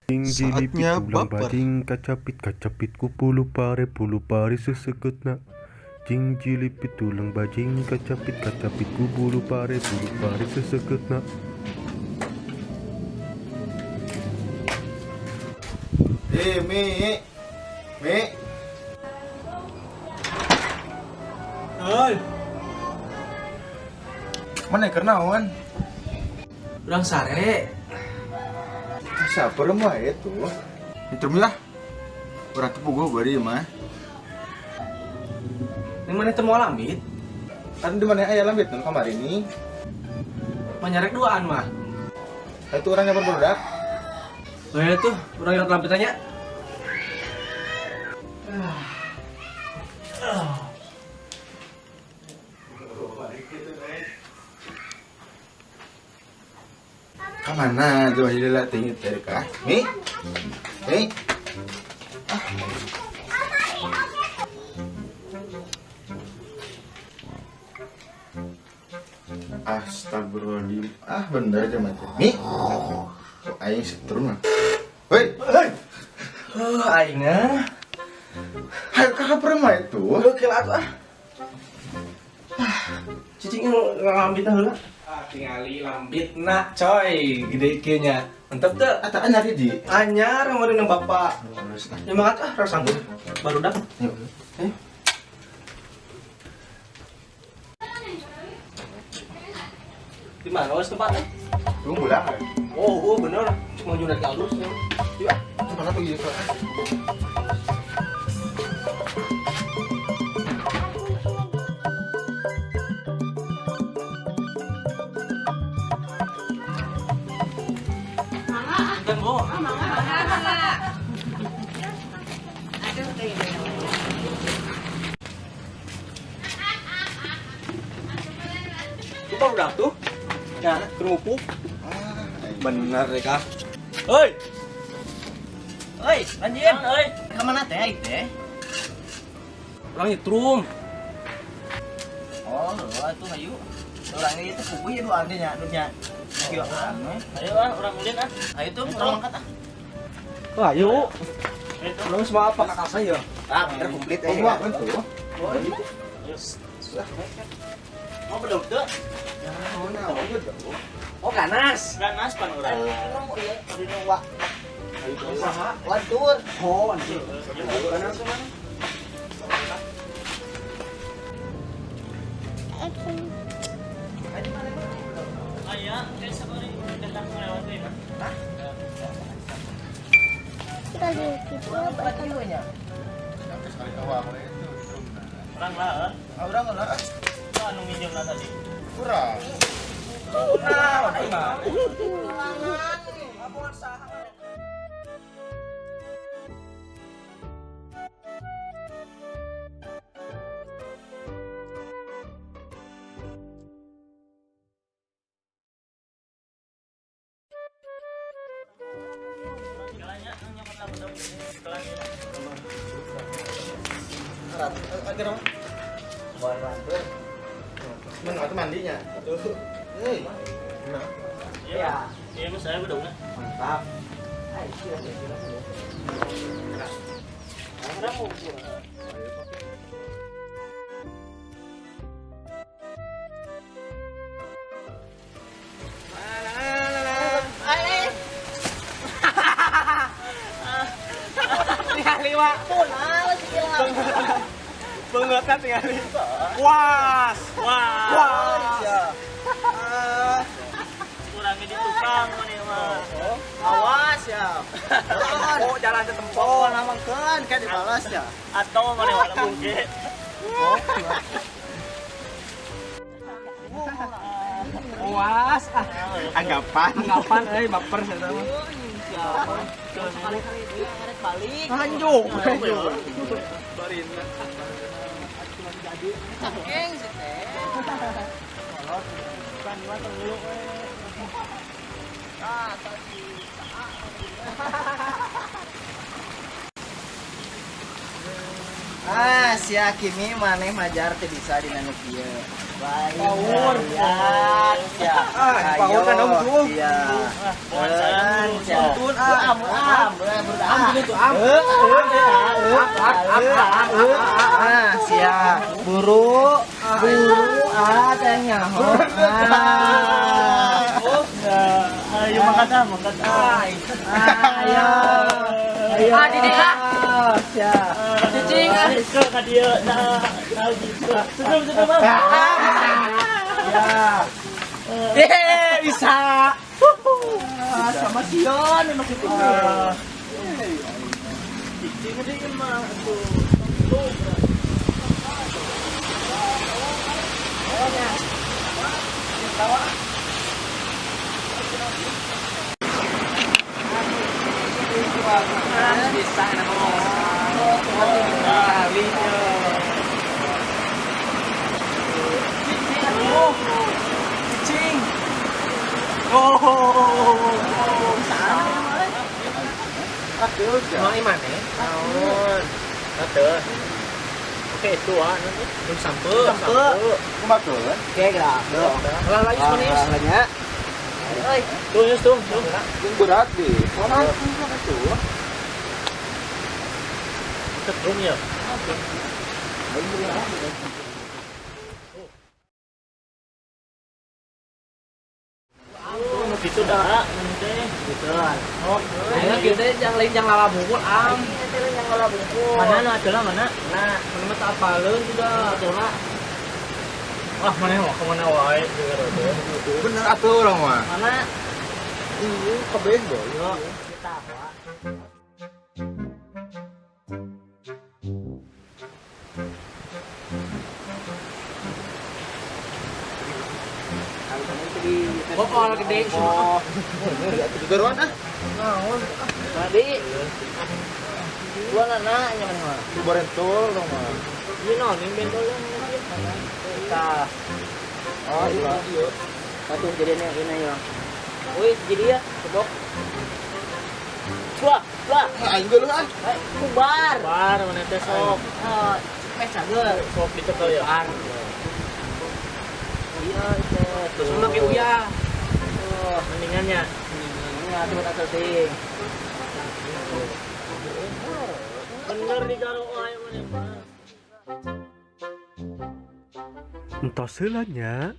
Saatnya baper. Bajing kacapit kacapit ku bulu pare bulu pare seseketna. Jing jilipit tulang bajing kacapit kacapit ku bulu pare seseketna. Mi. Mi. Oi. Mana keur naon? Urang sare. Sabar mah itu. Itu lah. Urang teu puguh bari mah. Ning mana teu moal lambit? Kan di mana aya lambit nu kamari ni. Manyarek duaan mah. Itu urang nyaper barudak. Oh ya tuh, urang nyaper lambit nya. Kemana tuh hilala tinggi dari kah? Mi, mi, ah. Astagfirullahaladzim, ah bener aja mati. Mi, kok aing setrum lah. Hei, hei, aing ah. Hayo kakak perempuan itu. Oke lah tuh ah. Cicing lambit heula. Ah, tingali lambitna coy, gede kieu nya. Mantep teu? Eta anyar hiji. Anyar meureun bapak. Nyemangat ah, rasa sanggup. Barudak. Yuk. Ayo. Di mana wes tempatnya? Lu bulan. Oh, bener. Cuma junet kalus ya. Yuk. Mana tuh gitu? Kita udah tuh, ya kerupuk. Bener deh kah? Oi, oi, lanjut, oi. Kemana teh teh? Orang nyetrum. Oh, tuh ayo. Orangnya itu kubu ya dua artinya, dunia. Ayo, ayo ah, orang ulin ah. Ayo tuh, orang angkat ah. Wah, ayo. Orang semua apa kakak saya? Ah, bener komplit eh. Oh, kan tuh. Oh, sudah. Mau bedog tuh? Ya, mau bedog. Oh, ganas. Ganas pan urang. Ayo, saha? Watur. Oh, anjir. Ganas mana? Aya, desa kali datang lewat teh. Hah? Kita lihat Sampai sekali tahu aku itu. Urang lah, Urang lah. Anu minjem lah tadi. Kurang. Nah, mah. Mana tuh mandinya? Tuh. Hei. Nah. Iya. Iya, mas saya bedogna. Mantap. Tingali wa. Bangetan tingali. Was, was. Kurangnya di tukang mana mah. Awas ya. Oh, jalan ke tempo namangkeun kayak dibalas ya. Atau mana wala bungke. Was ah. Anggapan. Anggapan euy baper sia mah. Sekali-kali dia ngarek balik. Anjung. Cangkeng sih teh. Kolot. Bukan mah tenggelu we. Ah, tadi. Ah, Sia Kimi maneh majar teu bisa dina nu kieu. Power ya. Ah, power kan om tuh. Iya. Tuntun ah. Am am Am gitu am. Ah, sia. Buru buru ah teh nyaho. Ayo makan ah, makan ah. Ayo. Ayo. Ah, didik ah. Sia. Cicing ah. Ke ka dieu nah, nah gitu. Senyum senyum ah. Ya. Bisa. Sama Sion nu kitu. Cicing deui mah tuh. Bisa Cicing. Oh. Mau imane? Naon? Atuh. Oke, itu ah nanti. Belum sampe. Sampe. Kumaha tuh? Oke, gerak. Lah lagi manis. Lahnya. Oi, Tuh, Yus, tuh. Tuh. Yang berat deh. Mana tuh? Setrum ya. Oh, gitu dah, nanti. Gitu. Oh, Ayo kita yang lain yang lala bungkul am. Ini yang ngolah bungkul. mana nu adalah mana? Nah, Mana mah tak apaleun sudah. coba. Wah, mana mau kemana wae juga tuh. Bener atuh urang mah. Mana? Iya, kabeh boy. Kita apa? Bokol gede semua. Geruan ah. Naon? Tadi dua nana nya mana mah? Di borentol dong mah. Iya, no, ini bentolnya Kita Oh, iya. Iya. satu jadinya ini ya. Wih, jadi ya, kebok. Dua, dua. Aing geuleuh ah. Kubar. Bar, mana teh sok. Oh, pes aja. Sok dicekel ya. Bar. Iya, itu. Terus make uyah. Tuh. Mendingannya. Enggak, coba tak ting. Bener di karo wae mana mah. Entos heula nya.